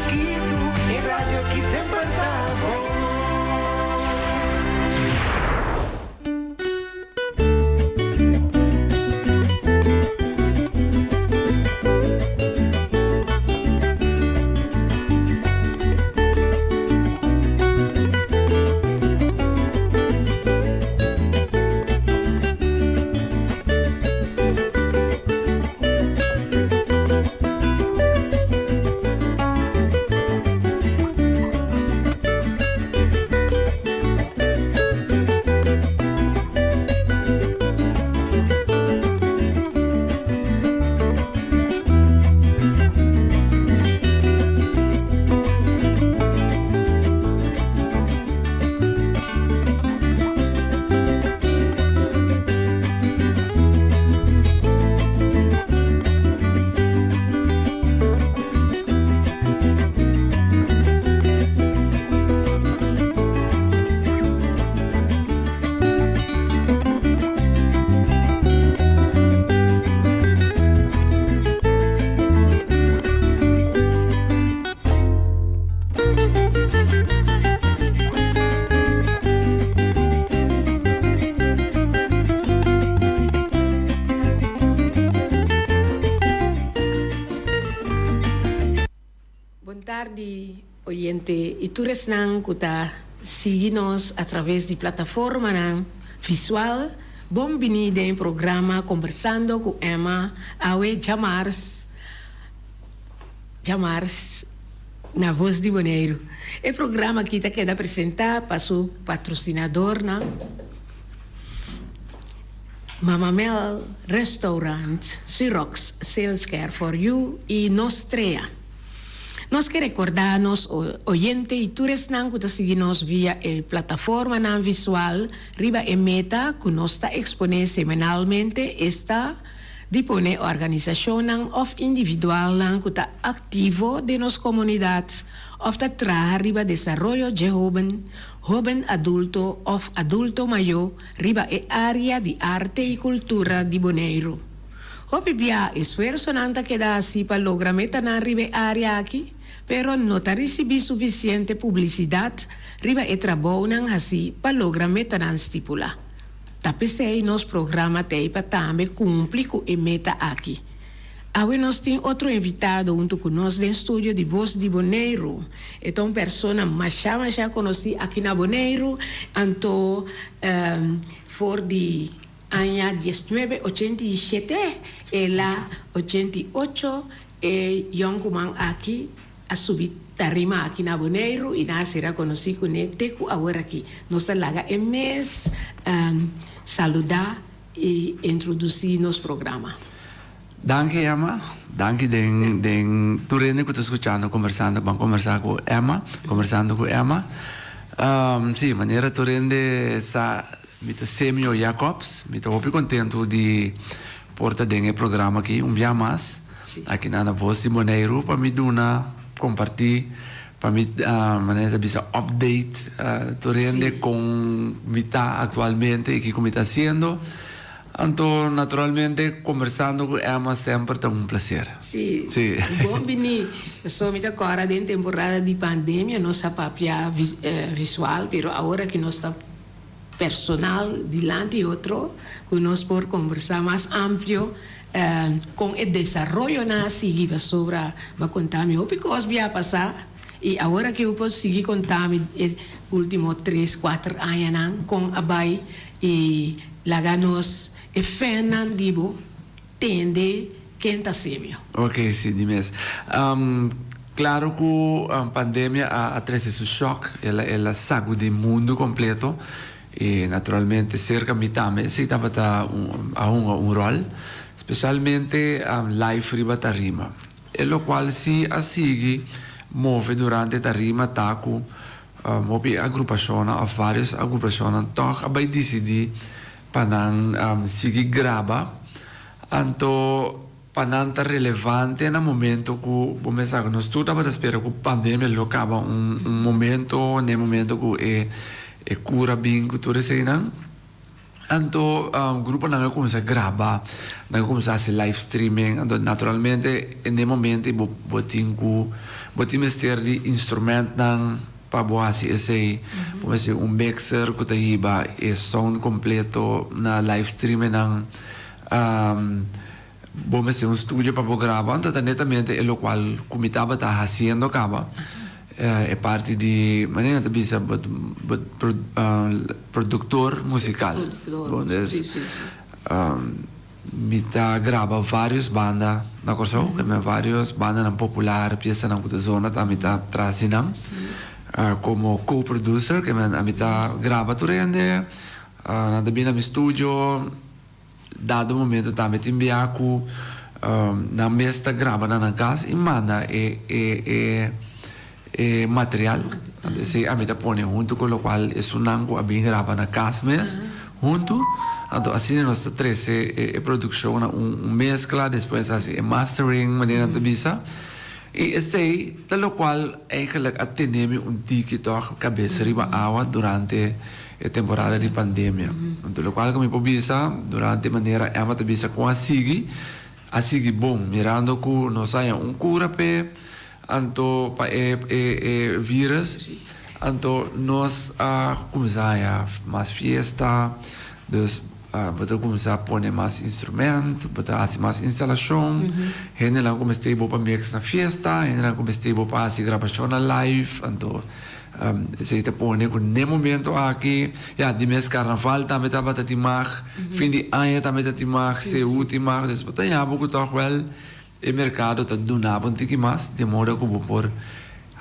chikitu, e radio aki semper ta bon. Bon tardi oyente y tur esnan cu ta sigui nos a traves di plataformanan visual, bon bini den e programa Conversando cu Emma awe djamars djamars na Voz di Boneiru. E programa aki ta keda presenta pa su patrocinadornan Mama Mel Restaurant, Xerox Sales Care for You y Nostrea. Nos ke rekordá nos oyente i tur esnan ku ta sigui nos via e plataformanan visual riba e meta ku nos ta eksponé semanalmente, esta di pone organisashonnan òf individualnan ku ta aktivo den nos komunidat òf ta traha riba desaroyo dje hóben, hóben adulto òf adulto mayó riba e área di arte i kultura di Boneiru. Hopi bia esfuersonan ta keda hasi pa logra metanan riba e área aki, pero no ta risibí sufisiente publisidat riba e trabounan hasi pa logra metanan stipulá. Ta p'esei nos programa t'ei pa tambe kumpli ku e meta aki. Awe nos tin otro invitado huntu ku nos den studio di Bos di Boneiru. E ta un persona masha masha konosí aki na Boneiru, anto for di Aña diesnuebe ochenta i shete el a 88 e yònkuman aki a subi tarima aki na Boneiru i nan a sera konosí kuné te ku awor aki. Nos ta laga e mes saludá i introdusí nos programa. Danki Emma, danki den den tur hende ku ta skuchando kombersando ban kombersá ku Emma, kombersando ku Emma. Sí, manera tur hende sa. Mi ta Semio Jacobs, mi ta hopi kontentu di por ta den e programa aki un bia mas, aki na na Voz di Boneiru pa mi duna, kompartí, pa mi manera ta bisa update tur hende kon mi ta aktualmente i kiko mi ta hasiendo. Anto naturalmente kombersando ku Emma semper ta un plaser. Sí, bon bini. Pasobra mi ta kòrda den temporada di pandemia nos a papia visual pero awor aki nos ta. personal dilanti otro ku nos por kombersá mas amplio kon e desaroyonan a sigui pasobra bo a konta mi hopi kos bia pasá i awor aki bo por sigui konta mi e ultimo tres kuater añanan kon a bai i laga nos e fènnan di bo tende ken ta Semio. Ok si di mes. Claro cu pandemia a trece su shock, el a sagudi mundo completo y naturalmente cerca mi tambe esey tabata a hunga un rol, specialmente live riba tarima. E locual si a sigui move durante tarima ta cu hopi agrupacionnan of varios agrupacionnan toch a bay dicidi pa nan sigui graba, anto pa nan ta relevante na momento ku bo mester sa ku nos tur tabata spera ku pandemia lo kaba un un momento, na e momento ku e e kura bin ku tur eseinan. Anto gruponan a kuminsá graba, nan a kuminsá hasi live streaming, anto naturalmente en e momento ei bo bo tin ku bo tin mester di instrumentnan pa bo hasi esei, bo mester un mixer ku ta hiba e sound kompleto na live streamingnan, bo mester un studio pa bo graba, anto ta netamente e lokual ku mi tabata hasiendo kaba. E parti di manera nan ta bisa bo productor musical. Mi ta graba varios banda na Kòrsou, varios bandanan popular, piesanan ku ta zona ta mi ta tras di nan komo co-producer, mi ta graba tur hende, nan ta bini na mi studio. Dado momento tambe tin bia cu nan mes ta graba na nan cas y manda e e e material. Anto esey ami ta pone hunto cu locual esunnan cu a bin graba na cas mes hunto. Anto asina nos ta trece e produccion na un mezcla, despues haci e mastering manera nan ta bisa. Y esey ta locual eigenlijk a tene mi un tiki toch cabes riba awa durante e temporada di pandemia. Anto locual cu mi por bisa durante manera Emma ta bisa con a sigui, a sigui bon mirando cu nos a haña un cura p'e anto pa e e e virus anto nos a cuminsa haña mas fiesta dus bo ta cuminsa pone mas instrument bo ta haci mas instalacion hendenan cu mester bo pa mix na fiesta hendenan cu mester bo pa haci grabacionnan live anto Esei ta pone ku n'e momento aki, ya, di mes karnaval tambe tabata tin mag, fin di aña tambe ta tin mag, seú tin mag, dus bo ta haña bo ku tòg wèl e merkado ta duna bo un tiki mas, di moda ku bo por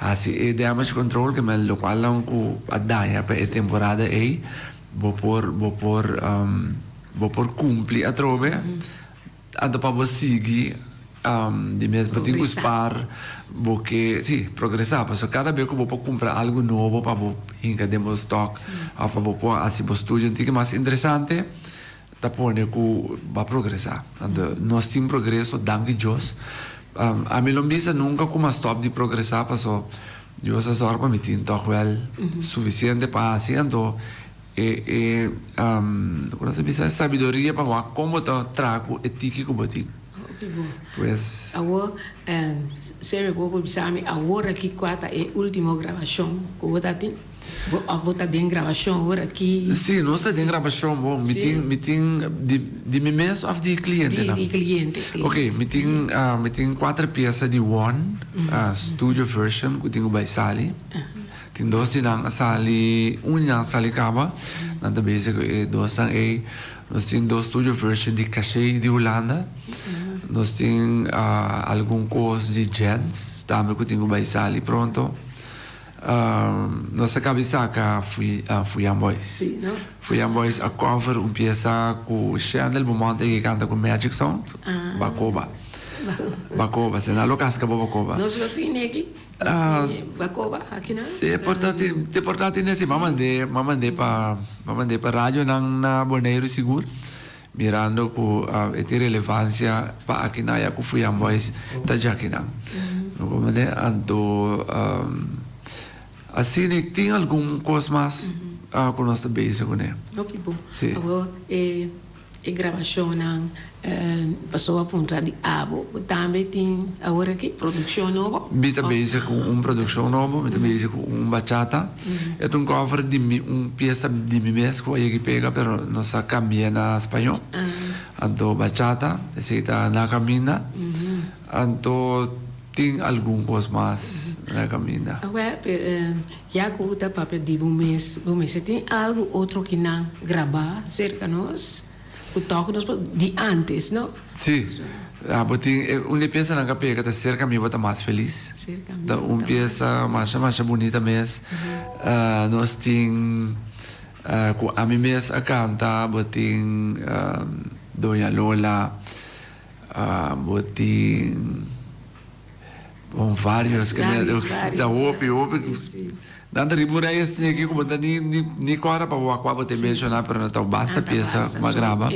hasi e damage control, ke men lokualnan ku a daña pa e temporada ei, bo por, bo por, bo por kumpli atrobe. Anto pa bo sigui di mes bo tin ku spar bo ke si progresá pasobra kada bes ku bo por kumpra algu nobo pa bo hinka den bo stok òf pa bo por hasi bo studio un tiki mas interesante ta pone ku bo a progresá. Anto nos tin progreso danki Dios. Ami lo bisa nunka ku mi a stòp di progresá pasobra Dios a sòru pa mi tin tòg wèl sufisiente pa hasi anto E e ku nos ta bisa e sabiduria pa wak kon bo ta traha ku e tiki ku bo tin. Hopi bon. Pues. Awor, Sergio bo por bisa mi awor aki kua ta e ultimo grabashon ku bo ta tin? Bo of bo ta den grabashon awor aki? Si, nos ta den grabashon bo. Mi tin mi tin di di mi mes of di klientenan? Di kliente. Ok, mi tin mi tin kuater piesa di One, studio version ku tin ku bai sali. Tin dos di nan a sali, un di nan a sali kaba, nan ta bezig ku e dosnan ei. Nos tin dos studio version di Caché di Hulanda. Nos tin algun kos di Gents tambe ku tin ku bai sali pronto. Nos a kaba di saka Fuyan Boys. Fuyan Boys a cover un piesa ku Shendel Beaumont e ke kanta ku Magic Sound, Bakoba. Bakoba, si nan lo kaska bo Bakoba. Nos lo tin aki. Bacoba aki nan? Si, por ta tin, te por ta tin esei. M'a mand'é, m'a mand'é pa, m'a mand'é pa radionan na Boneiru sigur, mirando ku e tin relevansia pa akinan ya ku Fuyan Boys ta djakinan. Bo comprende? Anto asina tin algun kos mas ku nos ta bezig kuné. Hopi bon. Si. Awor e. E grabashonnan pasobra a puntra di abo. Bo tambe tin awor aki produkshon nobo? Mi ta bezig ku un produkshon nobo, mi ta bezig ku un bachata. E ta un cover di mi, un piesa di mi mes ku a yega pega pero nos a kambia na spañó. Anto bachata, esei ta na kaminda. Anto tin algun kos mas na kaminda. Awor, ya ku bo ta papia di bo mes, bo mester tin algu otro ki nan grabá serka nos ku tòg nos por di ántes, no? Sí. Bo tin un di e piesanan ku a pega ta Serka mi bo ta mas felis. Serka mi Ta bo un ta mas piesa masha masha bunita mes. Nos tin ku ami mes a kanta, bo tin Doña Lola, bo tin. Bon, varios ke mi ta hopi hopi. Nan ta riba un rei asina aki ku bo ta ni ni kòrda pa wak kua bo ta menshoná pero nan ta basta piesa ku a graba.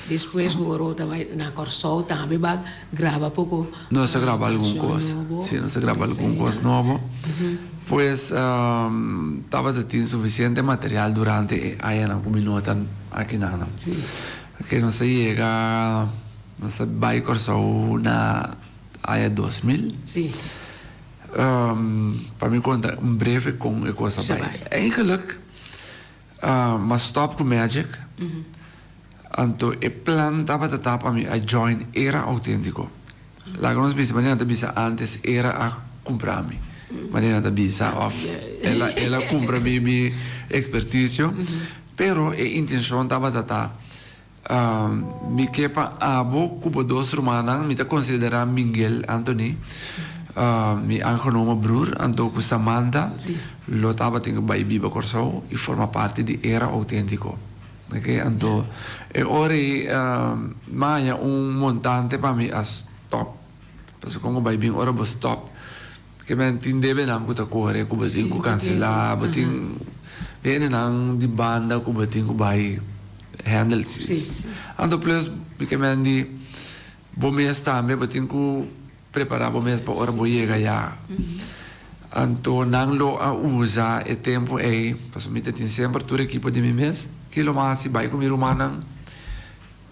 Despues bo ora bo ta bai na Kòrsou tambe bo a graba poko Nos a graba algun kos, si nos a graba algun kos nobo. Pues tabata tin sufisiente material durante e añanan ku mi no ta akinan. Ke nos a yega nos a bai Kòrsou na aña 2000. Sí. Pa mi konta un breve kon e kos a bai. Eigenlijk m'a stop ku Magic. Anto e plan tabata ta pa mi a join Era Autentico. Laga nos bisa manera nan ta bisa antes Era a kumpra mi. Manera nan ta bisa of el a el a kumpra mi mi ekspertisio. Pero e intenshon tabata ta Mi ke pa abo ku bo dos rumannan, mi ta konsiderá Miguel Anthony, mi aangenomen broer, anto ku Samantha lo tabatin ku bai biba Kòrsou i forma parti di Era Outéntiko. Oke, anto e ora ei mi a haña un montante pa mi a stòp, pasobra kon ku bai bin ora bo stòp. Ke men tin debenan ku ta kore ku bo tin ku kanselá, bo tin hendenan di banda ku bo tin ku bai handle. Anto plus ke men di bo mes tambe bo tin ku prepará bo mes pa ora bo yega ya. Anto nan lo a usa e tempu ei, pasobra mi ta tin semper tur ekipo di mi mes, ke lo mas hasi bai ku mi rumannan.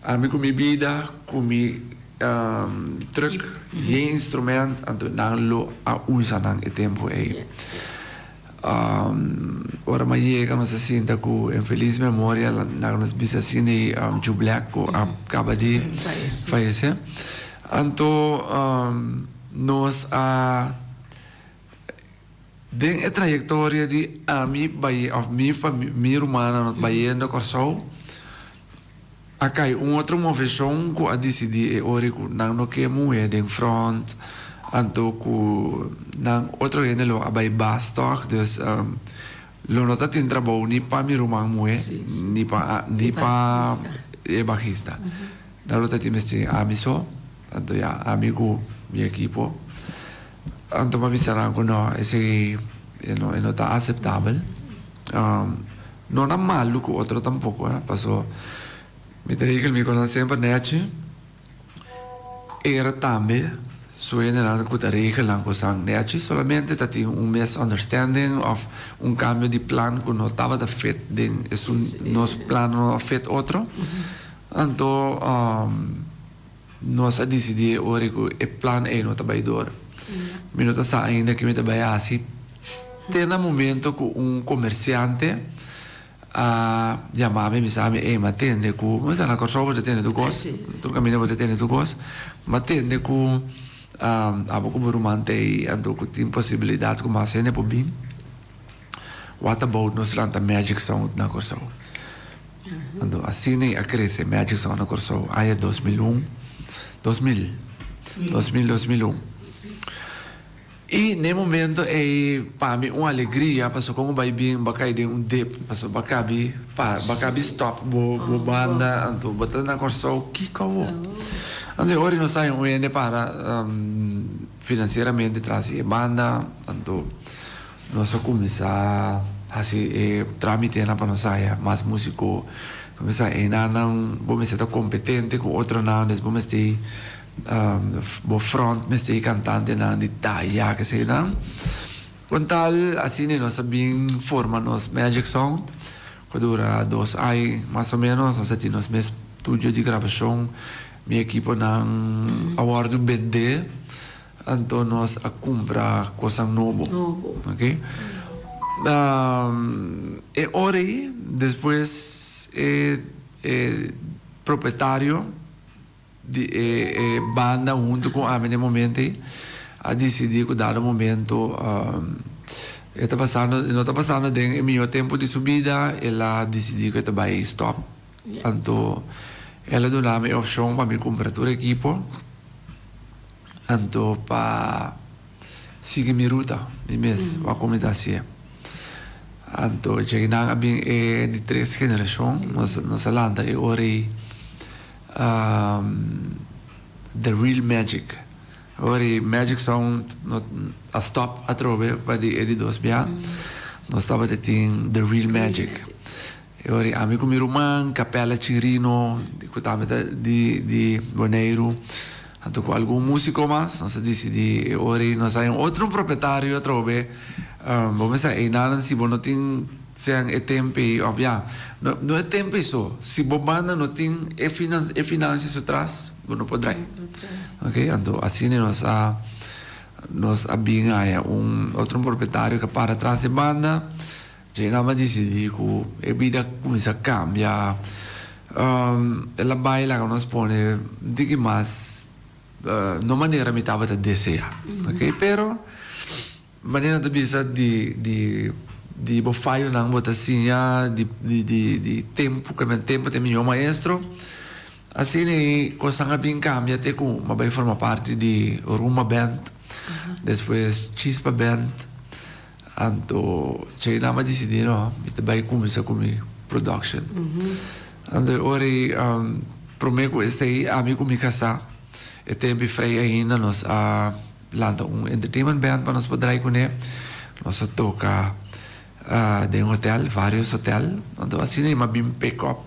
Ami ku mi bida, ku mi truck yen instrument, anto nan lo a usa nan e tempu ei. Ora mi a yega nos a sinta ku en feliz memoria laga nos bisa asina di Joe Black ku a kaba di fayese. Anto nos a den e trayektoria di ami bai òf mi mi rumannan bayendo Kòrsou. A kai un otro moveshon ku a disidí e ora ku nan no ke muhé den front, anto ku nan otro hende lo a bai bas tòg, dus lo no ta tin trabou ni pa mi ruman muhé ni pa ni pa e bajista. Nan lo ta tin mester ami so, anto ya ami ku mi ekipo. Anto mi a bisa nan ku no, esei e no ta aseptabel. No na malu ku otro tampoko eh, paso mi ta regel mi konan semper nechi, era tambe su hendenan ku ta regelnan kosan nechi, solamente ta tin un misunderstanding of un kambio di plan ku no tabata fit den esun nos plan no a fit otro, anto nos a disidí e ora ku e plan ei no ta bai dor. Mi no ta sa ainda ke mi ta bai hasi te na momento ku un komersiante a yama mi i bisa mi, Ey, mi a tende ku, mi sa na Kòrsou bo ta tende tur kos, tur kaminda bo ta tende tur kos, mi a tende ku abo ku bo ruman ta ei anto ku tin posibilidat ku mas hende por bin. What about nos lanta Magic Sound na Kòrsou? Anto asina a krese Magic Sound na Kòrsou aña 2001, 2000, 2000, 2001. I na e momento ei pa mi un alegria pasobra kon bo bai bin bo a kai den un dip pasobra bo a kabi pa bo a kabi stop bo bo banda anto bo ta na Kòrsou kiko awor? Anto e ora nos a haña un hende para finansieramente tras di e banda anto Nos a kuminsá hasi e trámitenan pa nos haya mas músiko. Bo mester enanan, bo mester ta kompetente ku otronan, des bo mester bo front mester e kantantenan di taya kesenan. Kon tal asina nos a bin forma nos Magic Sound ku a dura dos ai mas o ménos. Nos a tin nos mes studio di grabashon, mi ekiponan a wòrdu bendé. Anto nos a cumpra cosnan nobo. Nobo. Ok. E ora ei despues e e propietario di e e banda hunto cu ami den momento ei a dicidi cu dado momento e ta pasando e no ta pasando den e miho tempo di su bida el a dicidi cu e ta bay stop. Anto el a duna mi e opcion pa mi cumpra tur ekipo. Anto pa sigui mi ruta mi mes wak ku mi ta hasié. Anto djekinan a bin e di tres generashon nos nos a lanta e ora ei The Real Magic. Ora e Magic Sound no a stop atrobe pa di e di dos bia. Nos tabata tin The Real Magic. E ora ami ku mi ruman, Capella Chirino, ku tambe ta di di Boneiru, anto ku algun músiko mas, nos a disidí e ora ei nos haña un otro propietario atrobe. Bo mester einan si bo no tin sean e tempu ei òf ya, no no e tempu ei so, si bo banda no tin e finan e finansia su tras, bo no por drai. Oke, anto asina nos a nos a bin haña un otro propietario ku a para tras e banda. Dje nan a disidí ku e bida kuminsá kambia. El a bai laga nos pone un tiki mas, no manera mi tabata deseá, ok. Pero manera nan ta bisa di di di bo fayonan bo ta siña, di di di di tempu, ku tempu ta e mihó maestro. Asina e kosnan a bin kambia te ku mi a bai forma parti di Rumba Band, despues Chispa Band. Anto djei nan a disidí no, mi ta bai kuminsá ku mi production. Anto e ora ei promé ku esei ami ku mi kasá e tempu frei ainda nos a lanta un entertainment band pa nos por drai kuné. Nos a toka den hotel, varios hotel. Anto asina mi a bin pick up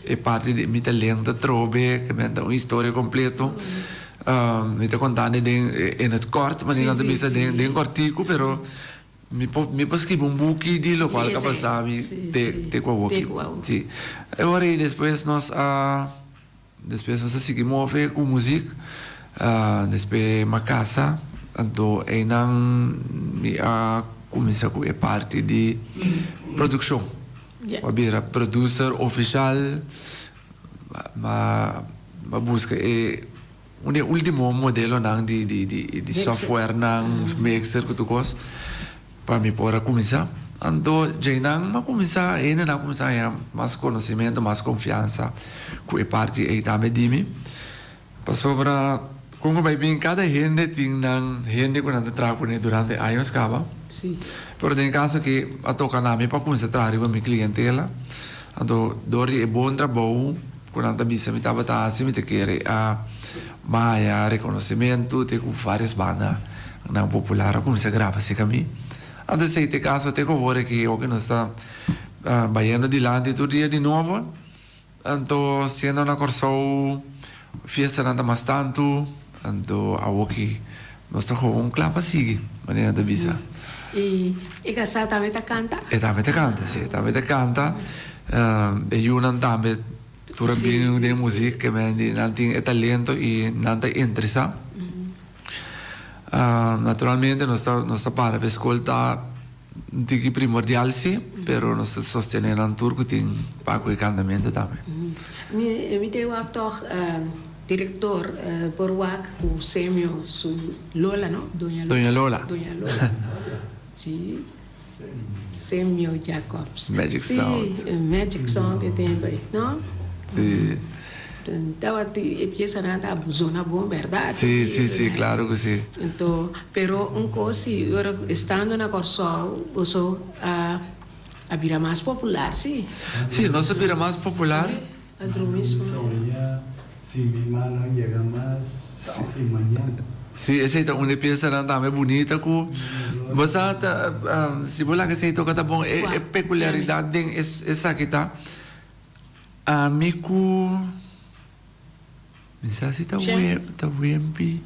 e parti di mi talento atrobe, ke men ta un historia kompleto. Mi ta kontando den in het kort, manera nan ta bisa den kòrtiku, pero mi por mi por skibi un buki di lokual ku a pasa mi te te ku awoki. Si. E ora ei despues nos a despues nos a sigui move ku muzik, despues mi a kasa, anto einan mi a kuminsá ku e parti di produkshon. Mi a bira producer ofishal. Ma ma buska e un di e ultimo modelonan di di di di softwarenan, mixer ku tur kos pa mi por a kuminsá. Anto djeinan mi a kuminsá, hendenan a kuminsá haña mas konosementu, mas konfiansa ku e parti ei tambe di mi. Pasobra kon ku bai bin kada hende tin nan hende ku nan ta traha kuné durante años kaba. Pero den e kaso aki a toka na mi pa kuminsá traha riba mi klientela. Anto dor di e bon trabou ku nan ta bisa mi tabata hasi mi ta kere a haya rekonosementu te ku vários banda nan popular a kuminsá graba serka mi. Anto esei ta e kaso te ku awor aki oke nos ta bayendo dilanti tur dia di nobo. Anto siendo na Kòrsou fiestanan ta mas tantu, anto awoki nos ta gewoon kla pa sigui, manera nan ta bisa. I e kasá tambe ta kanta? E tambe ta kanta, si, e tambe ta kanta. E yunan tambe tur a bini den muzik, ke men di nan tin e talento i nan ta interesá. Naturalmente nos ta nos ta para pa e skol ta. Un tiki primordial si, pero nos ta sostene nan tur cu tin pa cu e cantamento tambe. Mi te wak tog director por wak cu Semio su Lola no? Doña Lola. Doña Lola. Doña Lola. Si. Semio Jacobs. Magic Sound. Si, Magic Sound e tin bay, no? Si. Tabata e piesanan ta zona bon berdad. Si, si, si, claro cu si. Anto, pero un cos si, ora estando na Corsou, boso a a bira mas popular, si. Si, nos a bira mas popular. A drumi su. Soña, si mi mano yega mas, si mañana. Si, esey ta un di e piesanan tambe bunita cu bo sa ta, si bo laga esey toca ta bon. E peculiaridad den esaki ta. Ami ku mi sa si ta ta Wempi.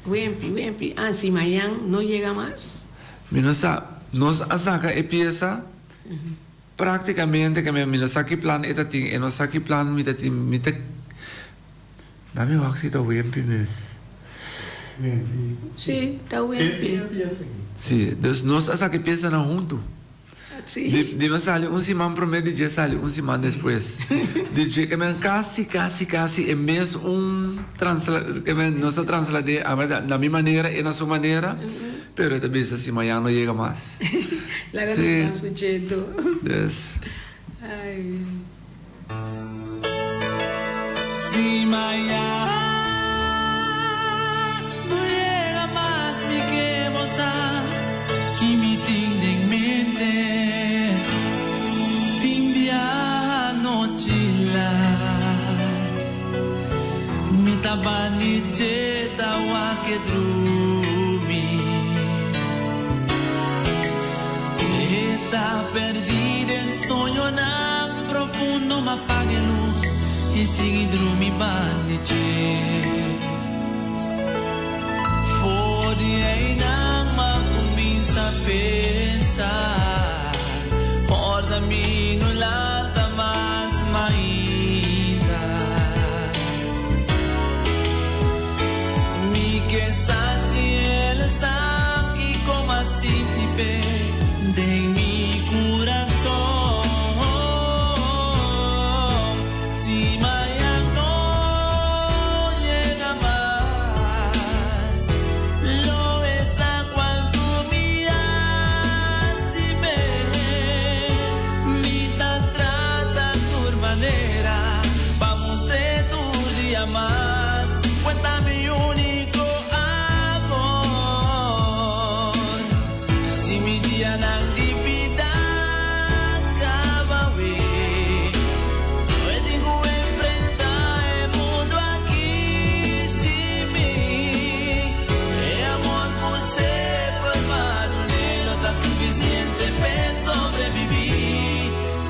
Wempi, Wempi, ah si mañan no yega mas. Mi no sa, nos a saka e piesa praktikamente ke mi no sa ki plan e ta tin, e no sa ki plan mi ta tin, mi ta dame wak si ta Wempi mes. Wempi. Si, ta Wempi. Si, dus nos a saka e piesanan huntu. Di mi sali un siman prome di dje sali un siman despues. Di dje ke men kasi kasi kasi e mes un transla ke men nos a translad'é na mi manera e na su manera pero e ta bisa si mañan no yega mas. Laga nos ban skuch'é Yes. Ay. Si mañan no yega mas mi ke bo sa ki mi tin den mente Tin biaha nochi lat mi ta. sinta bani dje ta wak e drumi. E ta perdí den soñonan profundo ma paga e lus i sigui drumi bani dje. For di einan m'a kuminsá pensa, Ora mi no lanta mas mainta. Mi ke sa si el sa kiko m'a sinti p'e den mi kurason. Si mañan no yega mas, lo e sa cuantu mi a stim'é. Mi ta trata tur manera pa mustr'é tur dia mas cu e ta mi unico amor. Si mi dianan di bida caba awe, lo e tin cu enfrenta e mundo aki sin mi. E amor cu semper m'a dun'é lo ta suficiente p'e sobreviví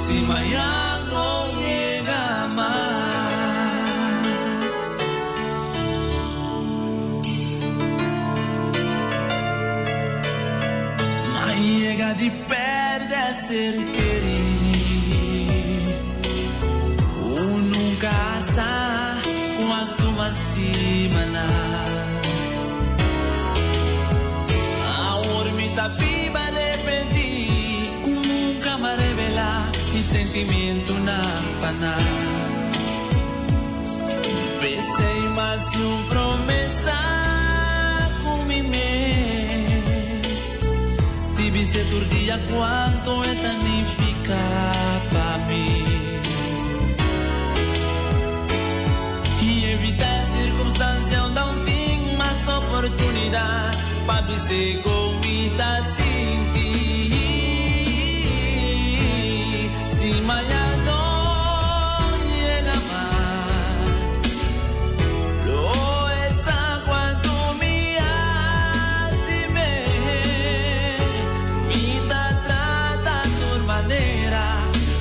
si mañan no yega mas. M'a yega di pèrdè ser kerí. Ku nunka a sa kuantu m'a stima nan. Awor mi ta biba arepentí ku nunka m'a revelá mi sentimentunan pa nan. P'esei m'a hasi un promesa ku mi mes, di bis'é tur dia kuantu e ta nifiká pa mi. I evitá sirkunstansia unda un tin mas oportunidat pa bis'é kon mi ta sinti. Si mañan no yega mas, lo e sa kuantu mi a stim'é. Mi ta trata tur manera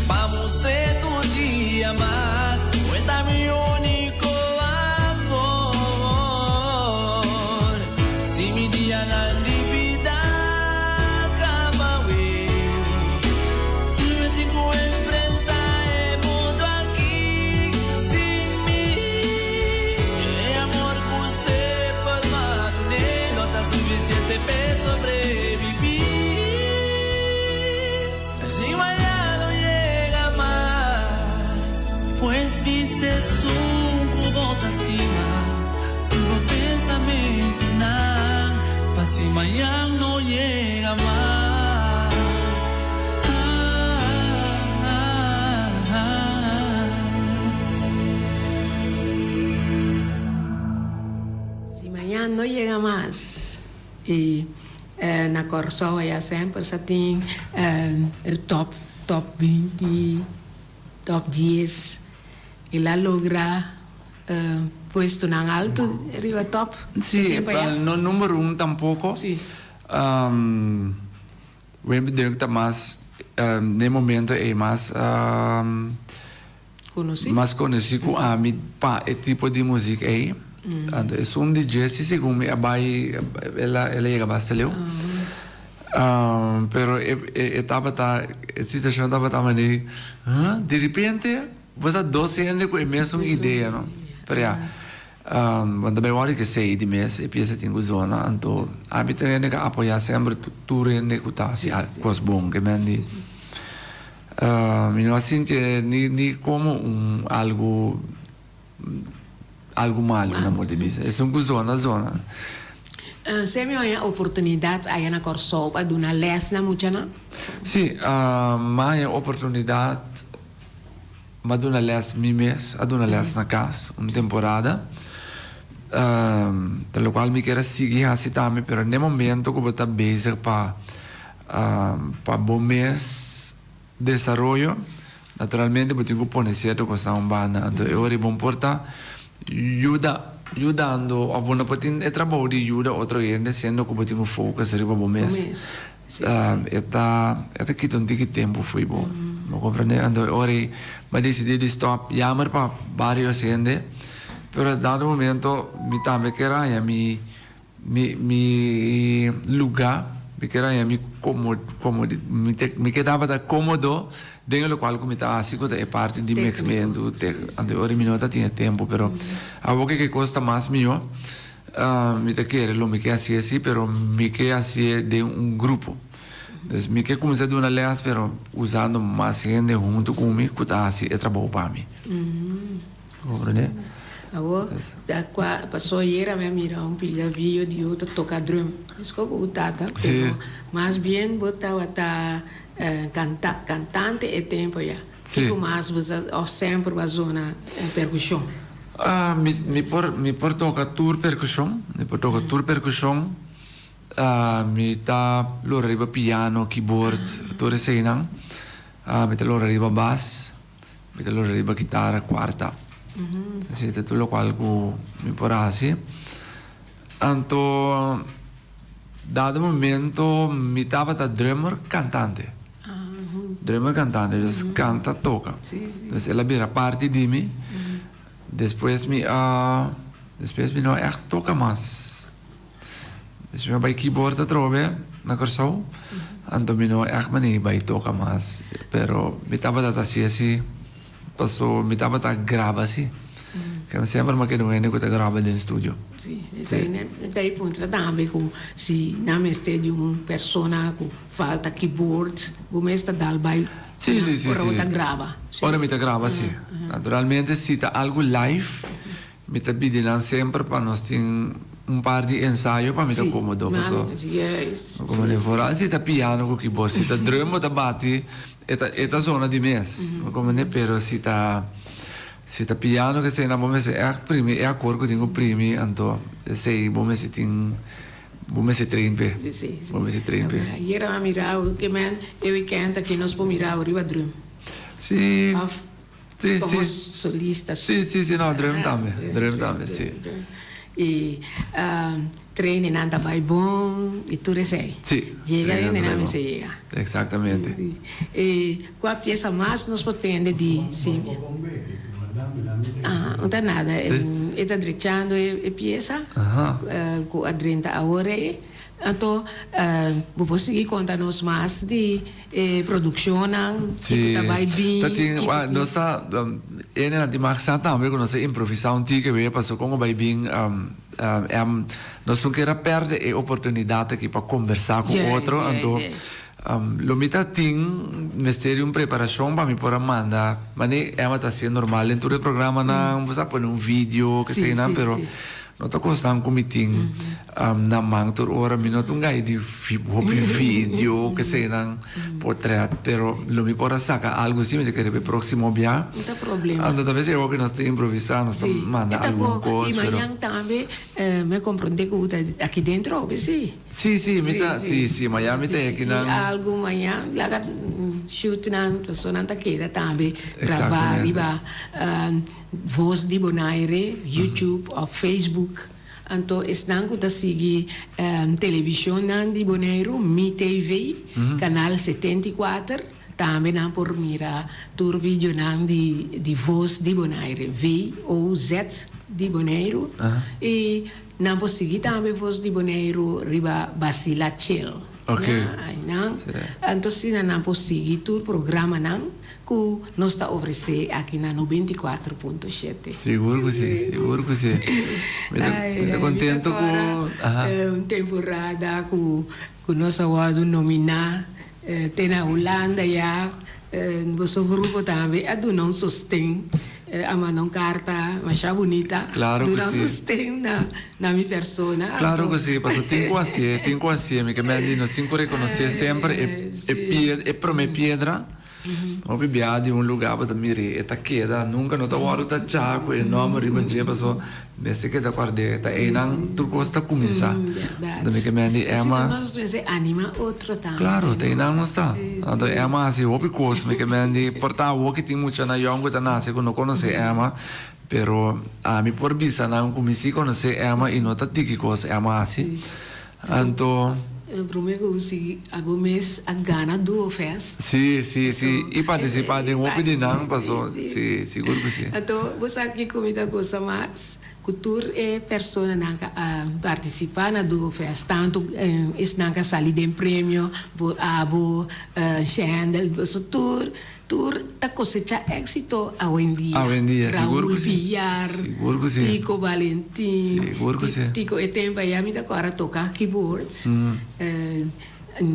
pa mustr'é tur dia mas ku e ta mi úniko amor. Si mi dianan di bida kaba awe, mi tin ku enfrentá e mundu aki sin mi. E amor ku semper m'a dun'é lo ta sufisiente p'e sobreviví. Si mañan no yega mas, pues bisa esun ku bo ta stima tur bo pensamentunan, pa si mañan no yega mas. Si mañan no yega mas. I na Kòrsou aya semper sa tin e top top binti, top dies. El a logra puestonan alto riba top. Sí, no number un tampoco. Sí. Wim Dunk ta mas den momento ei mas Konosí. Mas konosí ku ami pa e tipo di muzik ei. Anto esun di dje si segun mi a bai el a el a yega basta leu. Pero e e tabata e situashon tabata manera huh di repente bo sa dos hende ku e mesun idea no. Pero ya bo ta bai wòrdu kesei di mes e piesa tin ku zona anto ami ta hende ku a apoyá semper tur hende ku ta hasi kos bon ke men di. Mi no a sinti e ni ni como un algo algo malo na por di bisa. Esun cu zona zona. Sey mi haña oportunidad aya na Kòrsou pa duna les na muchanan? Sí, mi haña oportunidad, mi a duna les mi mes, a duna les na cas un temporada. Ta locual mi kier a sigui haci tambe, pero n'e momento cu bo ta bezig pa Pa bo mes desaroyo, naturalmente bo tin ku pone sierto kosnan un banda. Anto e ora ei bon por ta yuda. yudando of bo no por tin e trabou di yuda otro hende siendo ku bo tin un focus riba bo mes. E ta e ta kita un tiki tempu fo'i bo. Bo comprende? Anto e ora ei mi a disidí di stop yamer pa varios hende pero dado momento mi tambe kier haña mi Mi mi lugá, mi kier haña mi komo komo mi te mi ke tabata komodo den e lokual ku mi ta hasi ku ta e parti di mixmentu te anto ora mi no ta tin e tempu pero awor ke kos ta mas mihó mi ta kere lo mi ke hasié si pero mi ke hasié den un grupo dus mi ke kuminsá duna lès pero usando mas hende huntu ku mi ku ta hasi e trabou pa mi. Comprende? Awor, ta cua paso ayera mi a mira un pida video di yu ta toca drum. Esco cu tata, pero mas bien bo tabata canta, cantante e tempo ya. Kico mas bo sa of semper bo a zona percusion? Ah, mi mi por mi por toca tur percusion, mi por toca tur percusion. Ah, mi ta lora riba piano, keyboard, tur eseinan. Ah, mi ta lora riba bass. Mi ta lora riba kitara kuarta. Esei ta tur lokual ku mi por hasi. Anto dado momento mi tabata drummer kantante. Drummer kantante, dus kanta toka. Dus el a bira parti di mi. Despues mi a despues mi no a ègt toka mas. Despues mi a bai keyboard atrobe na Kòrsou, anto mi no ègt manera bai toka mas, pero mi tabata ta hasi asi paso mi tabata graba si, ke mi semper mi a keda un hende ku ta graba den studio. Si, esei mi ta puntra tambe ku si nan mester di un persona ku falta keyboard, bo mes ta dal bai ora bo ta graba? Ora mi ta graba si, naturalmente si ta algu live. Mi ta pidi nan semper pa nos tin un par di ensayo pa mi ta komodo paso komo di foral si ta piano ku keyboard si ta drum bo ta bati e ta e ta zona di mes bo komprende pero si ta si ta piano ke esei bo mester ègt primi e akor ku tin ku primi anto esei bo mester tin bo mester train p'e bo mester train p'e. Ayera mi a mira ke men e weekend aki nos por mira riba drum. Si. Sí, Como sí. solista. Sí, sí, sí, no, drum tambe, drum tambe, sí. Y training nan ta bay bon y tur esey. Sí. Yega hende nan mester yega. Exactamente. Sí, sí. Y cua pieza mas nos por tende di Simia? Aha, no ta nada. E ta drechando e pieza cu a drenta awor ey. Anto bo por sigui konta nos mas di e produkshonnan, kiko ta bai bin, Ta tin, kiko wak, tin. nos ta, e nan tin mag sa tambe ku nos ta improvisá un tiki wea pasobra kon ku bai bin em nos no kier a pèrdè e oportunidat aki pa kombersá ku Juist, otro, juist, anto juist. lo mi ta tin mester di un preparashon pa mi por a manda, manera Emma ta hasié normal den tur e programanan, bo sa pone un video, Sí, kesenan, sí, pero sí. No ta kosnan ku mi tin na man tur ora. Mi no ta un gai di hopi video kesenan potret, pero lo mi por a saka algu si mi ta kere pa e próksimo bia. No ta problema. Anto ta bes e hopi nos ta improvisá, nos ta manda algun kos, I pero. mañan tambe mi a komprondé ku ta aki dentro hopi si. Si, si, mi ta, si, si, mañan mi ta e akinan. Si tin algu mañan laga shoot nan, personanan ta keda tambe grabá riba. Voz di Bonaire, YouTube of Facebook. Anto esnan ku ta sigui televishonnan di Boneiru, Mi TV, kanal 74, tambe nan por mira tur videonan di di Voz di Bonaire, VOZ di Boneiru. I nan por sigui tambe Voz di Boneiru riba Basila Chel. Ya, ainan. Anto asina nan por sigui tur programanan. Ku nos ta ofresé aki na 94.7. Sigur ku si, sigur ku si. Mi ta, mi ta kontento ku, aha. Un temporada ku ku nos a wòrdu nominá te na Hulanda ya. Boso grupo tambe a duna un sosten, a manda un karta masha bunita. Klaro ku si. Duna un sosten na na mi persona. Klaro ku si, pasobra tin ku hasié, tin ku hasié. Mi ke mende di nos tin ku rekonosé semper e e pie e promé piedra. Hopi bia di un luga bo ta mir'é e ta keda, nunka no ta wòrdu tachá ku e nòmber riba dje paso mester keda kòrd'é. Ta einan tur kos ta kuminsá. Anto mi ke men di Emma. Klaro, ta einan nos ta. Anto Emma hasi hopi kos. Mi ke men di por ta awor ki tin muchanan yòn ku ta nase ku no konosé Emma. Pero ami por bisa nan ku mi si konosé Emma i no ta tiki kos Emma hasi. Anto. Promé ku si abo mes a gana Duo Fest. Si, si, si. I partisipá den hopi di nan paso. Si, sigur ku si. Anto bo sa kiko mi ta gosa mas? Ku tur e personanan ku a partisipá na Duo Fest, tantu esnan ku a sali den premio, bo, abo, Shendel, boso tur. Tur ta cosecha exito awendia. Awendia, sigur Raul cu si. Villar, Sigur cu si. Tico Valentin. Sigur cu si. Tico e tempo aya mi ta cora toca keyboards.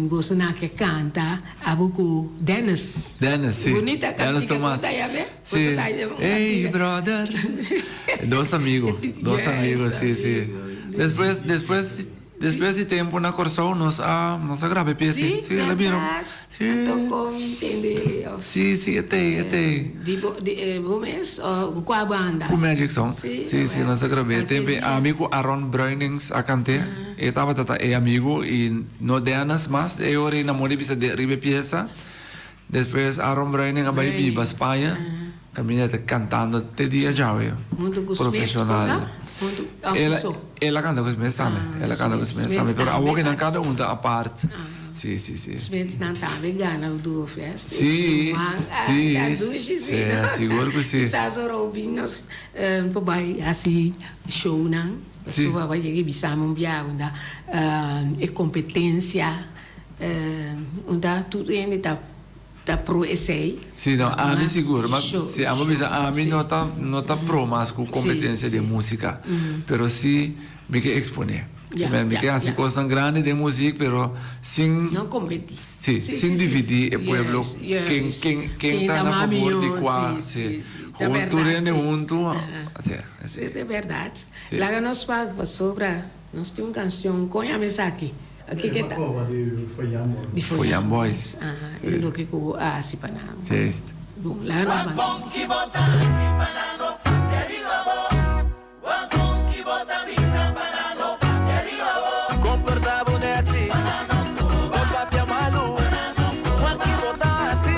Boso na ke canta abo cu Dennis. Dennis, si. Bunita Dennis cantica cu Tomas. ta yabe. Si. Boso ta un Ey, cantica. brother. Dos amigo, dos Yes, amigo, si, si. amigo. Despues, despues. Despues di tempu na Kòrsou nos a nos a graba e pies Sí, sí, el a bira bèrdat? Sí. Anto kon mi ntende òf. Sí, sí, e t'ei, e t'ei. Di bo di e bo mes òf ku kua banda? Ku Magic Sound. Sí, Sí, sí, nos a grab'é. Alke Tempu dia. ami ku Aaron Bruinings a kant'é. E tabata ta e amigu i no Dennis mas. E ora ei namor di bisa de riba e piesa. Despues Aaron Bruining a bai biba Spaña. Caminda ta cantando te dia djawe. Hunto cu Smith por ta? Hunto of El a, so? el a canta cu Smith tambe. Ah, El a canta cu Smith, Smith tambe. Smith Pero tambe awor kinan as. cada un ta apart. Si, si, si. Smith nan tambe gana Duo Fest. Si, Ruman, ah, si, ta dushi si, si, no? sigur cu si. Kisas ora obi nos por bai haci shownan. Si. Pasobra bo a yega y bisa mi un biaha unda e competencia unda tur hende ta Ta pro esey. Si no, ami sigur, ma si amo bisa ami no ta no ta pro mas ku kompetensia den musika, pero si mi ke eksponé. Mi ke hasi kosnan grandi den musik pero sin No kompetí. Si, sin dividí e pueblo ken ken ken ta na fabor di kua. Si, gewoon tur hende huntu, si, si. Es bèrdat. Laga nos pasobra nos tin un kanshon, kon yama esaki? Aki ke ta? Di Foyan Boys. Di Foyan Boys. Aha, e loke ku bo a hasi pa nan. Juist. Bon, laga nos banda. Comporta bo nechi, no papia malu, wak ki bo ta hasi.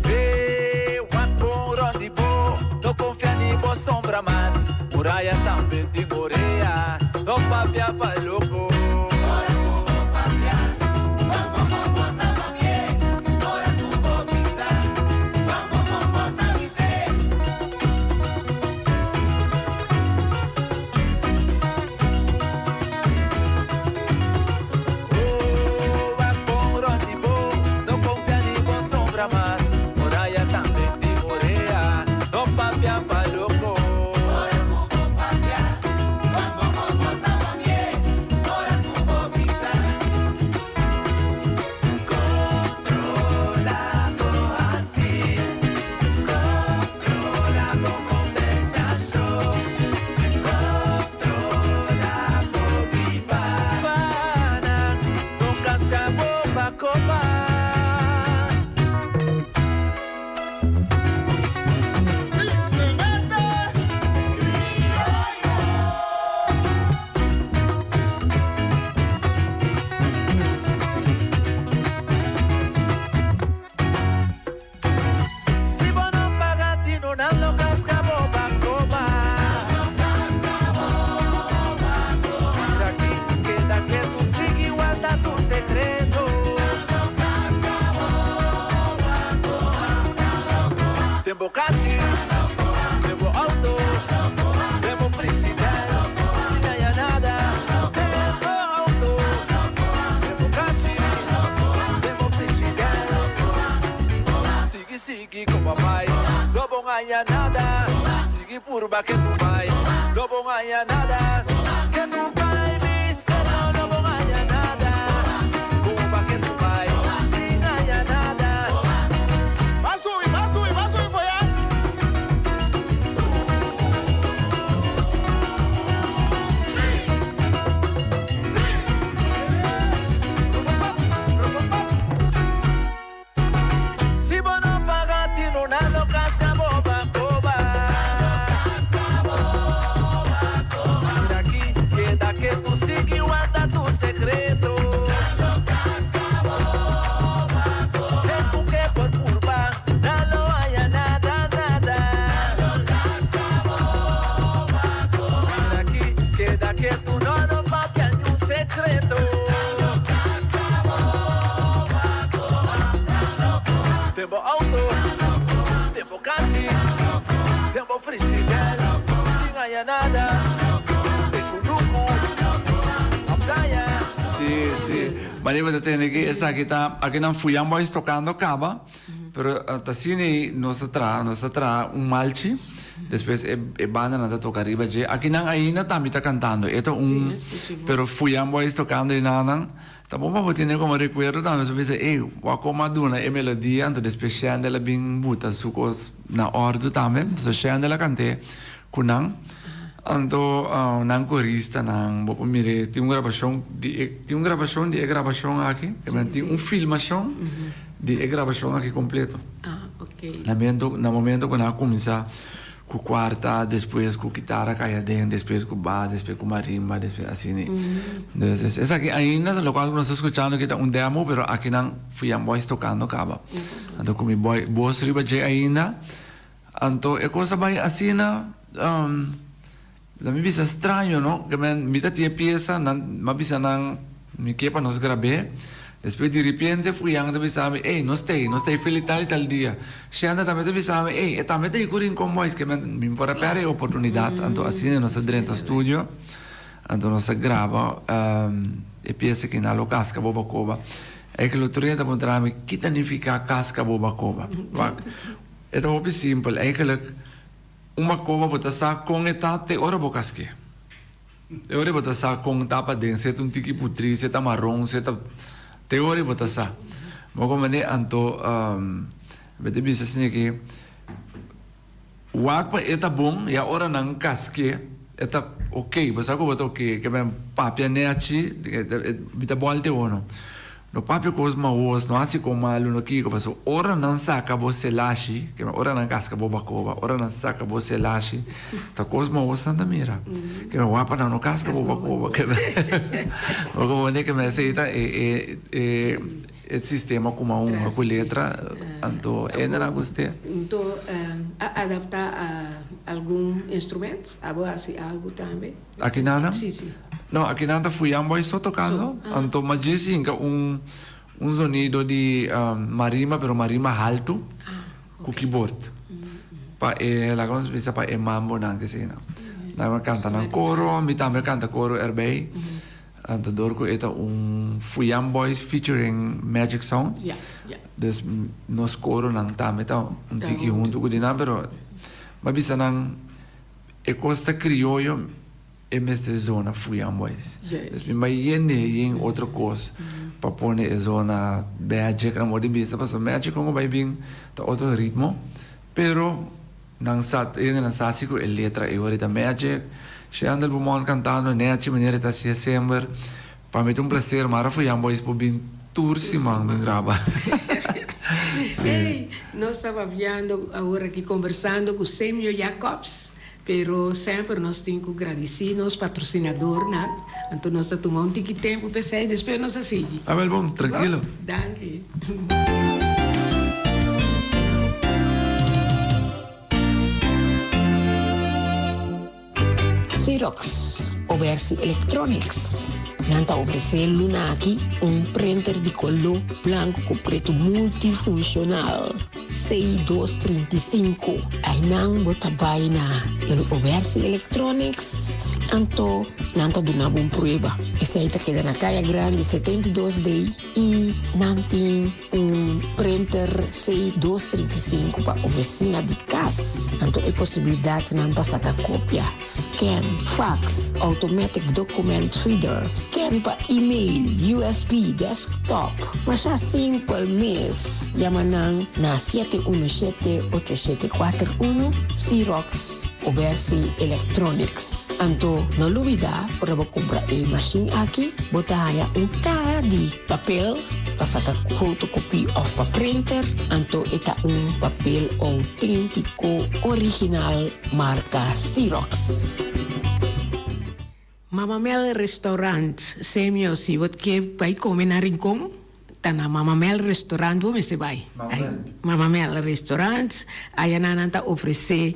Ey, wak bon rond di bo, no confia ni bo sombra mas. Muraya tambe tin orea, no papia pa loko. Ora ku bo papia, bambo kon bo ta papi'é, ora ku bo bisa, bambo kon bo ta bis'é. Oh, wak bon rònt di bo, no konfia ni bo sombra mas. Muraya tambe tin orea, no papia pa loko. Ora ku bo papia, bambo kon bo ta papi'é, ora ku bo bisa. Controla bo hasi, controla bo kombersashon, controla bo biba. Pana, no kaska bo pa kopa. Simplemente criollo. Si bo no paga tino nan lo casca bo pa coba. Mira aki, keda ketu, sigui warda tur secreto. Den bo kasi, den bo auto, den bo frigider, sin haya nada. Den bo auto, den bo kasi, den bo frigider. Sigui, sigui ku papai, no bo haya nada. Sigui purba ke tu bai, no bo haya nada. Ke tu bai, misterio, no bo haya nada. Purba ke tu bai, sin haya nada. Ba subi, ba subi, ba subi foyan. Si bo no paga tino nan lo casca bo pa coba. Mira aki, keda. Mane bo ta tende ki esaki ta aki nan Fuyan Boys tokando kaba, pero ta asina ei nos ta traha, nos ta traha un malchi, despues e e bandanan ta toka riba dje. Aki nan ainda tambe ta kantando, e ta un, pero Fuyan Boys tokando enanan ta bon pa bo tene komo rekuerdo tambe, bo bisa ey wak komo a duna e melodia, anto despues Shendel a bin buta su kos na òrdu tambe, so Shendel a kant'é ku nan. Anto nan koristanan bo por mir'é tin un grabashon di e tin un grabashon di e grabashon aki tin un filmashon di e grabashon aki kompleto. Na mento na momento ku nan a kuminsá ku kuarta despues ku kitara kai aden despues ku bas despues ku marimba despues asina entonces esaki ainda lokual ku nos ta skuchando aki ta un demo pero aki nan Fuyan Boys tokando kaba anto ku mi boy bos riba dje ainda. Anto e kos a bai asina, la mi bisa straño no, ke men mi ta tin e piesa, nan mi a bisa nan mi ke pa nos grab'é, despues diripiente Fuyan ta bisa mi, ey nos t'ei, nos t'ei feli tal i tal dia, Shenda tambe ta bisa mi, ey e tambe t'ei ku Rincon Boys, ke men mi por a pèrdè e oportunidat, anto asina nos a drenta studio, anto nos a graba e piesa ki nan lo kaska bo bakoba, e ke lo otro dia ta puntra mi ki ta nifiká kaska bo bakoba, wak. E ta hopi simpel, eigenlijk un makoba bo ta sa kon e ta te ora bo kask'é. Te ora bo ta sa kon ta paden, si e ta un tiki putrí, si e ta maron, si e ta, te ora bo ta sa. Bo komprendé? Anto mi ta bisa asina ke wak pa e ta bon, ya ora nan kask'é e ta oké, bo sa ku bo ta oké, ke men papia nechi, mi ta bòlta e ono. No papia kos maos, no hasi kon malu, no kiko, pasobra ora nan saka bo selashi, ke ora nan kaska bo bakoba, ora nan saka bo selashi, ta kos maos nan ta mira. Ke men wak pa nan no kaska bo bakoba. Ke men, bo komprende ke men esei ta e e e e sistema ku mi a hunga ku letra, anto hende nan gust'é. Anto a adaptá algun instrument? Abo hasi algu tambe? Akinan? Sí, sí. No, akinan ta Fuyan Boys so tocando. So, ah. Anto mas djis hinca un un zonido di marimba, pero marimba haltu Ah, cu keyboard. Pa e, laga nos bisa pa e mambonan kesina. Nan a canta nan coro, mi tambe a canta coro erbij. Anto door cu e ta un Fuyan Boys featuring Magic Sound. Ja, ja. Dus nos coronan tambe ta un tiki hunto cu di nan, pero mi a bisa nan. E kos ta krioyo e mester zona Fuyan Boys. Dus mi bai yende yen otro kos pa pone e zona Magic na modo di bisa pasobra Magic kon ku bai bin ta otro ritmo pero nan sa hende nan sa si ku e letra ei ora ta Magic. Shendel Beaumont kantando nechi manera e ta hasié semper. Pa mi ta un placer mara Fuyan Boys por bin tur siman bin graba. Hey, nos ta papiando awor aki conversando cu Semio Jacobs, pero semper nos tin cu gradici nos patrocinadornan, anto nos ta tuma un tiki tempo p'esey, despues nos ta sigui. Abel bon, trankilo. Danki. Xerox, Obersi Electronics. Nan ta ofresé luna aki un printer di koló blanku ku pretu multifunshonal C dos 35. Einan bo ta bai na el Obersi Electronics, anto nan ta duna bo un prueba. Esei ta keda na Kaya Grandi 72 D i nan tin Un printer C dos 35 pa oficina di cas, anto e posibilidadnan pa saca copia, scan, fax, automatic document reader, scan pa email, USB, desktop. Masha simpel mes, yama nan na 717 8741, Xerox Obersi Electronics. Anto no lubida ora bo cumpra e machine aki, bo ta haya un caha di. Papel pa saka fotokopie of pa printer, anto e ta un papel outentiko original marka Xerox. Mama Mel Restaurant, Semio, si bo ke bai kome na Rincon, ta na Mama Mel Restaurant bo mester bai. Mama Mel Restaurant, ayanan nan ta ofresé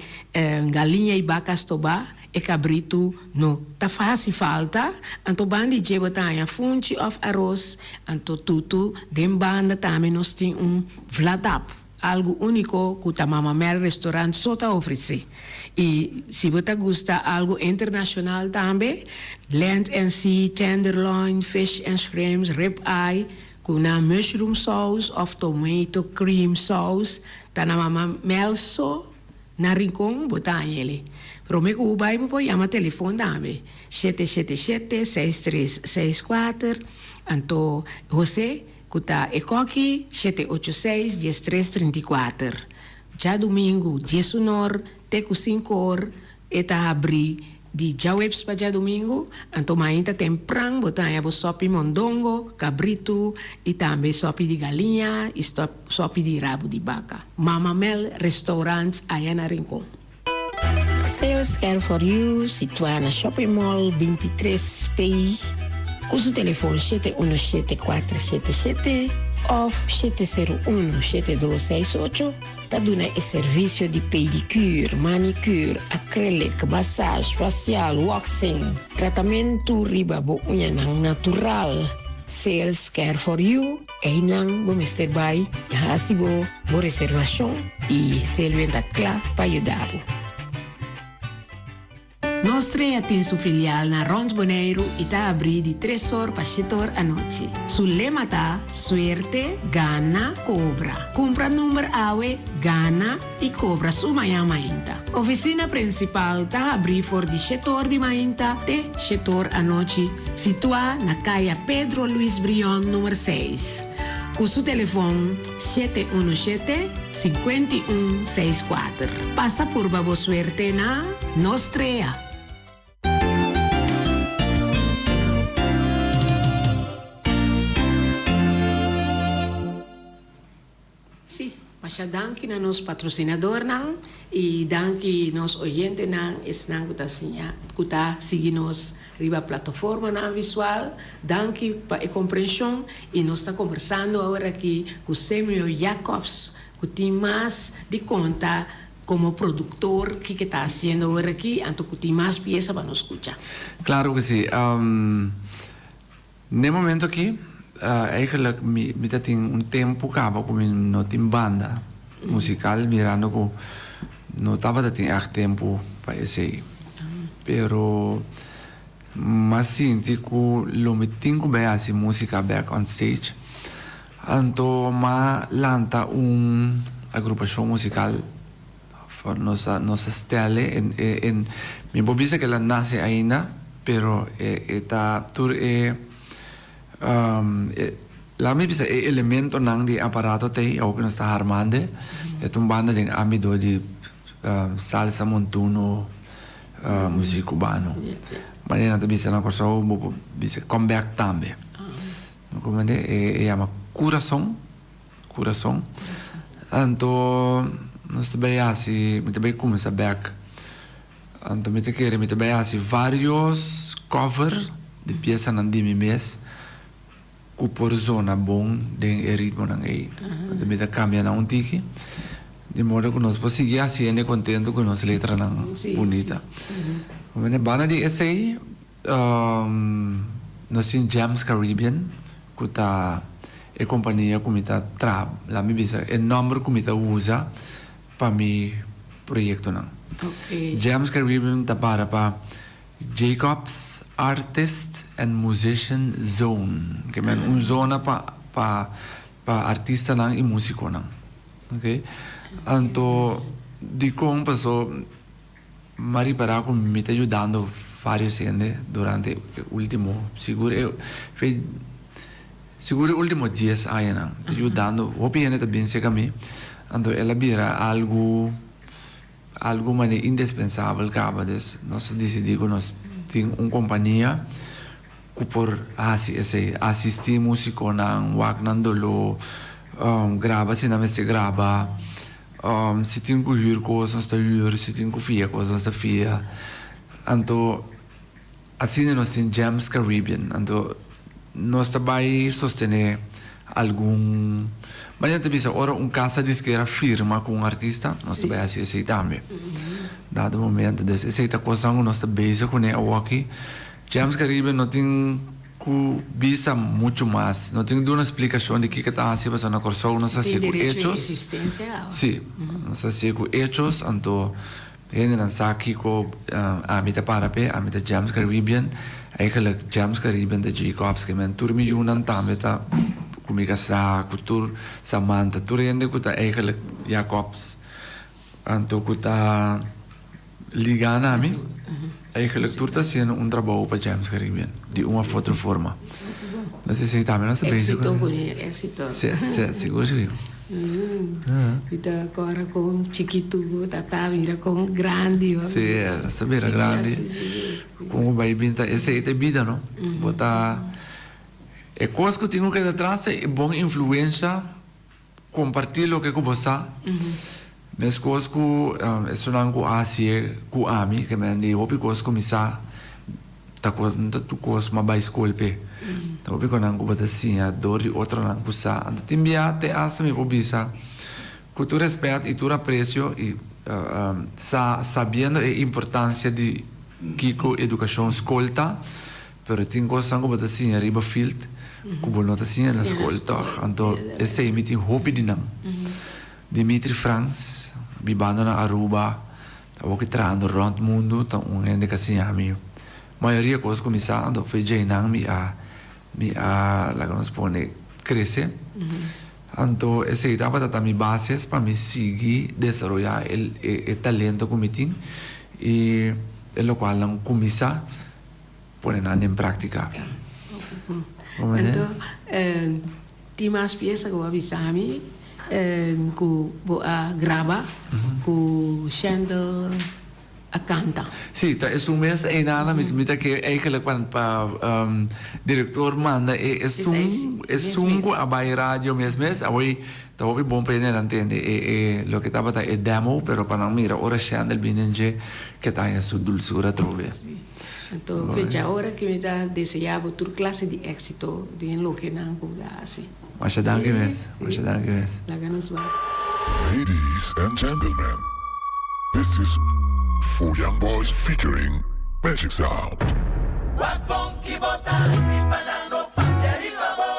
galiña i baka stobá. E kabritu no ta fasi falta, anto ban di dje bo ta haña funchi òf aros, anto tutu den banda tambe nos tin un vladap. Algu úniko ku ta Mama Mel Restaurant so ta ofresé. I si bo ta gusta algu internashonal tambe, Land and Sea, tenderloin, fish and shrimps, rib eye ku nan mushroom saus òf tomato cream saus ta na Mama Mel so na Rincon bo ta haña el'e. Promé ku bo bai bo por yama telefon tambe, 777 6364, anto José Ku ta e kòki shete ocho seis diestres 34. Djadumingu diesunor te ku sinkor e ta habrí di djaweps pa djadumingu, anto mainta tempran bo ta haña bo sòpi mondongo, kabritu i tambe sòpi di galiña i sòpi di rabu di baka. Mama Mel Restaurant aya na Rincon. Sales Care for You, situá na Shopping Mall 23 P, ku su telefon shete uno shete kuater shete shete òf shete seru unu shete dos seis ocho, ta duna e servisio di pedicure, manicure, acrylic, massage, facial, waxing, tratamentu riba bo uñanan natural. Sales Care for You. Einan bo mester bai hasi bo bo reservashon i Selwyn ta kla pa yuda bo. Nos Trea tin su filial na rond Boneiru i ta abrí di tres or pa shete or anochi. Su lema ta, Suerte, gana, kobra. Kumpra number awe, gana i kobra su mañan mainta. Ofisina prinsipal ta habrí for di shete or di mainta te shete or anochi, situá na Kaya Pedro Luis Brion number seis, ku su telefon 717 51 64. Pasa purba bo suerte na Nos Trea! Sí, masha danki na nos patrosinadornan i danki nos oyentenan, esnan ku ta siña, ku ta sigui nos riba plataformanan visual. Danki pa e komprenshon i nos ta kombersando aworakí ku Samuel Jacobs ku tin mas di konta komo produktor kiko e ta hasiendo aworakí anto ku tin mas piesa pa nos skucha. Klaro ku sí. N'e momento aki, eigenlijk mi mi ta tin un tempu kaba ku mi no tin banda musikal mirando ku no tabata tin ègt tempu pa esei. Pero m'a sinti ku lo mi tin ku bai hasi musika bèk on stage. Anto m'a lanta un agrupashon musikal For nos a nos a stelle en e en mi por bisa ke el a nase ainda pero e e ta tur e e laat mi bisa e elementonan di e aparato ta ei awor ku nos ta harmando e ta un banda den ámbito di salsa montuno muzik kubano manera nan ta bisa na Kòrsou bo por bisa comeback tambe bo comprende e yama Kurason. Kurason. Anto nos ta bai hasi, mi ta bai kuminsá bèk. Anto mi ta kere mi ta bai hasi vários cover di piesanan di mi mes ku por zona bon den e ritmonan ei. Anto mi ta kambia nan un tiki di modo ku nos por sigui hasi hende kontentu ku nos letranan bunita. Banda di esei. Nos tin Gems Caribbean ku ta e kompania ku mi ta traha, laat mi bisa e nòmber ku mi ta usa pa mi proyektonan. Gems Caribbean ta para pa Jacobs Artist and Musician Zone, ke men un zona pa pa pa artistanan i músikonan. Anto dikon paso. M'a ripará ku mi ta yudando vários hende durante e último, sigur e fe, sigur e último dies añanan. Mi ta yudando, hopi hende ta bin serka mi, anto el a bira algu, algu manera indispensabel kaba. Dus nos a disidí ku nos tin un kompania ku por hasi esei, asistí músikonan, wak nan doló, graba si nan mester graba. Si tin ku hür kos nos ta hür, si tin ku fia kos nos ta fia. Anto asina nos tin Gems Caribbean. Anto nos ta bai sostené algun, manera ta bisa ora un kasa diskera firma ku un artista nos ta bai hasi esei tambe. Dado momento. Dus esei ta kosnan ku nos ta bezig kuné awoki. Gems Caribbean no tin. ku bisa muchu mas, no tin duna splikashon di kiko ta hasi pasobra na Kòrsou nos hasié ku echos. Sí, nos hasié ku echos, anto hendenan sa kiko ami ta para p'e, ami ta James Caribbean, eigenlijk James Caribbean ta Jacobs, ke men tur mi yunan tambe ta ku mi kasá, ku tur Samantha, tur hende ku ta eigenlijk Jacobs, anto ku ta. Ligá na mi, eigenlijk tur ta haciendo un trabou pa James Caribbean, di un of otro forma. Nos esei tambe nos ta bezig Éxito cu ne, éxito. Si, si, sigur sigur. Mi ta acorda con chikitu bo tata mira con grandi bo. Si, nos ta bira grandi. Con bo bai bin ta, esei ta e bida no. Bo ta, e cos cu tin cu keda atras ta e bon influencia. Comparti loke cu bo sa. Mescos cu esunnan cu a hacié cu ami, ke men di hopi cos cu mi sa, ta cos, no ta tur cos m'a bay scol p'e. Ta hopi conan cu bo ta siña door di otronan cu sa. Anto tin bia te hasta mi por bisa cu tur respet y tur aprecio y sa sabiendo e importancia di kico educacion scol ta, Pero tin kosnan ku bo ta siña riba field ku bo no ta siña na skol tòg. Anto esei mi tin hopi di nan. Dimitri Frans, bibando na Aruba, awor ki trahando rònt mundu, ta un hende ku a siña mi mayoria kos ku mi sa. Anto for djeinan mi a mi a laga nos pone krese. Anto esei tabata ta mi bases pa mi sigui desaroyá e talento ku mi tin i e lokualnan ku mi sa. Pone nan den práktika. Anto, tin mas piesa ku bo a bisa mi ku bo a graba ku Shendel a kanta. Sí, ta esun mes einana mi ta ke eigenlijk pa pa direktor manda e esun esun ku a bai radio mes mes awor ta hopi bon pa hende nan tende e e loke tabata e demo pero pa nan mira ora Shendel bini den dje ke ta haña su dulsura atrobe. Anto fecha ora ki mi ta desea bo tur clase di exito den loke nan ku ta hasi. Masha danki mes, masha danki mes. Laga nos bai. Ladies and gentlemen, this is Four Young Boys featuring Magic Sound. Wak bon ki bo ta hasi pa nan no papia riba bo.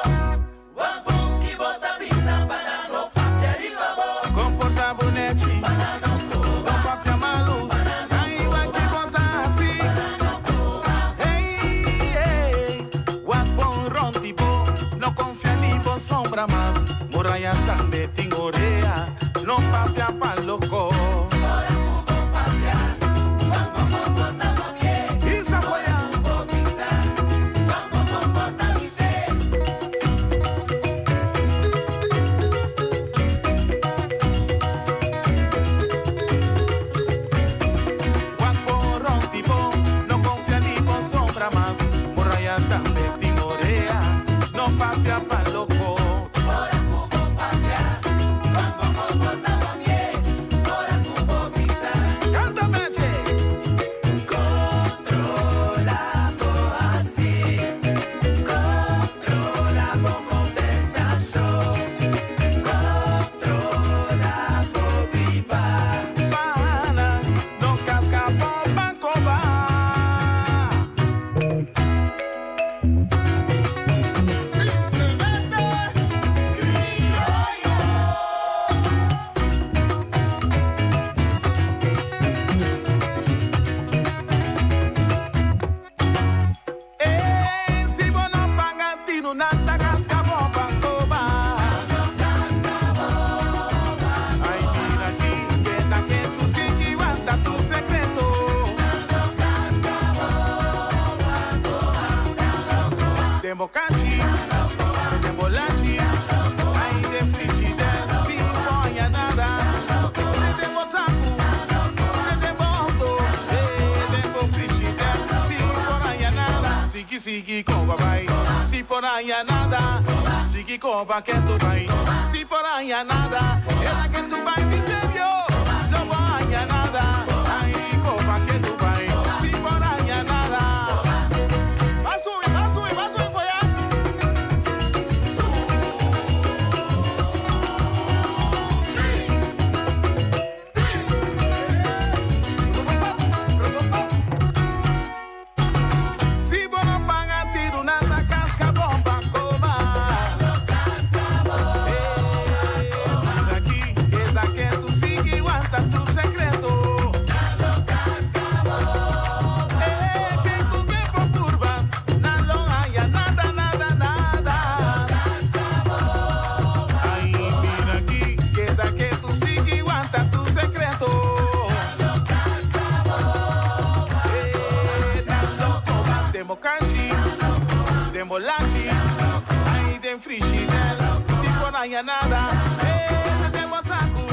Wak bon ki bo ta bisa pa nan no papia riba bo. Komportá bo nèchi, Pa nan no koba. no papia malu, Pa nan no ai wak ki koba. bo ta hasi. Pa nan no koba. Hey, hey, wak bon rònt di bo, no konfia ni bo sombra mas. Muraya tambe tin orea, no papia pa loko. Ora ku bo papia, wak bon bon bo ta papia. Isa Ora foya. ku bo bisa, wak bon bon bo ta bis'é. Wak por rond di bo, no confia ni bo sombra mas. Muraya tambe tin orea, no papia pa loco. Ora cu bo papia, wak bo bo bo ta papia. Ora cu bo bisa. Canta Magic! Controla bo haci. Controla bo conversacion. Controla bo biba. Pana, no casca bo banco ba. Simplemente criollo. Ey, si bo no paga tinu nan ta casca bo banco ba. Ay, mira aquí, keda ketu sigui wanta tu secreto. Den bo cachi, den bo lachi, ay den frigider, sin poña nada. Den bo sacu, den bo auto, den bo frigider, sin por haña nada. Sigui, sigui, coba bay, si por haña nada. Sigui, coba ketu bay, si por haña nada. Era ketu bay, mi serio, no bo haña nada. Ay, coba ketu bay, si por haña nada. Ba subi, ba subi, ba subi for ya. Si bo no paga tinu nan ta. bo lachi, ai den frishidèr, si bo no haña nada, eh, te den bo saku.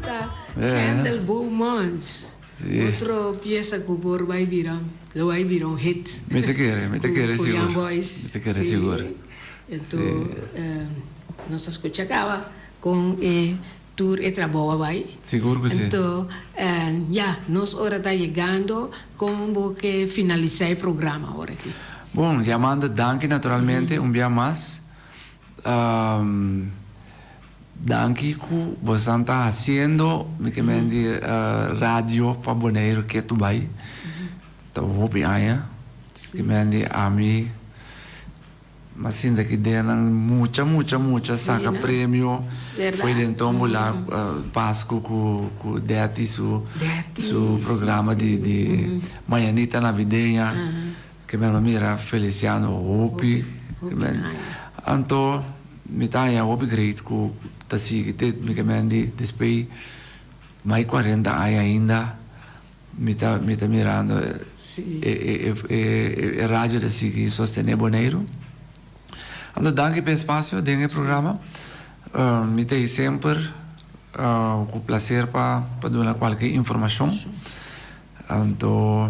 Ta Chandel Beaumont. Otro piesa ku por bai bira, lo bai bira un hit. Mi ta kere, mi ta kere Ku sigur. Young Boys. Mi ta kere sigur. Enton nos a skucha kaba kon e tur e trabou a bai. Sigur ku si. Enton ya, nos ora ta yegando kon bo ke finalisá e programa awor aki? Bon, yamando danki naturalmente un bia mas. Danki ku bosan ta hasiendo mi ke men di radio pa Boneiru ketu bai ta hopi aña ke men di ami a sinta ki den nan mucha mucha mucha saka premio foi den tombola pasku ku ku Detty su su programa di di mañanita navideña Ke mi a mira Feliciano hopi ke men anto mi ta haña hopi great ku ta sigui te mi ke men di despei mai cuarenta aña ainda mi ta mi ta mirando e e e radio ta sigui sostene Boneiru anto danki pa e espacio den e programa mi ta ei semper ku placer pa pa duna kualke informashon. Anto,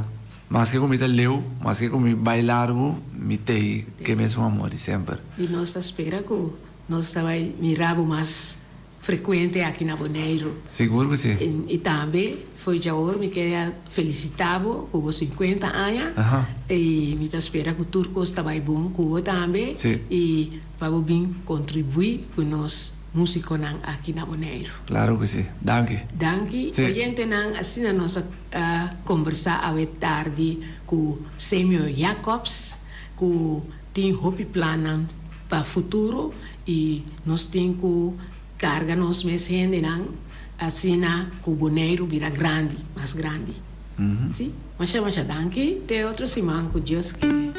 maske ku mi ta leu, maske ku mi bai largu, mi t'ei ke mesun amor di semper. I nos ta spera ku nos ta bai mira bo mas frekuente aki na Boneiru. Sigur ku si. I tambe fo'i djaor mi ke a felisitá bo ku bo sinkuenta aña. I mi ta spera ku tur kos ta bai bon ku bo tambe. I pa bo bin kontribuí ku nos. Musiconan aki na Boneiru. Claro cu si. Danki. Danki. Si. Oyentenan, asina nos a combersa awe tardi cu Samuel Jacobs cu tin hopi plannan pa futuro y nos tin cu carga nos mes hendenan asina cu Boneiru bira grandi, mas grandi. Si. Masha masha danki. Te otro siman cu Dios kere.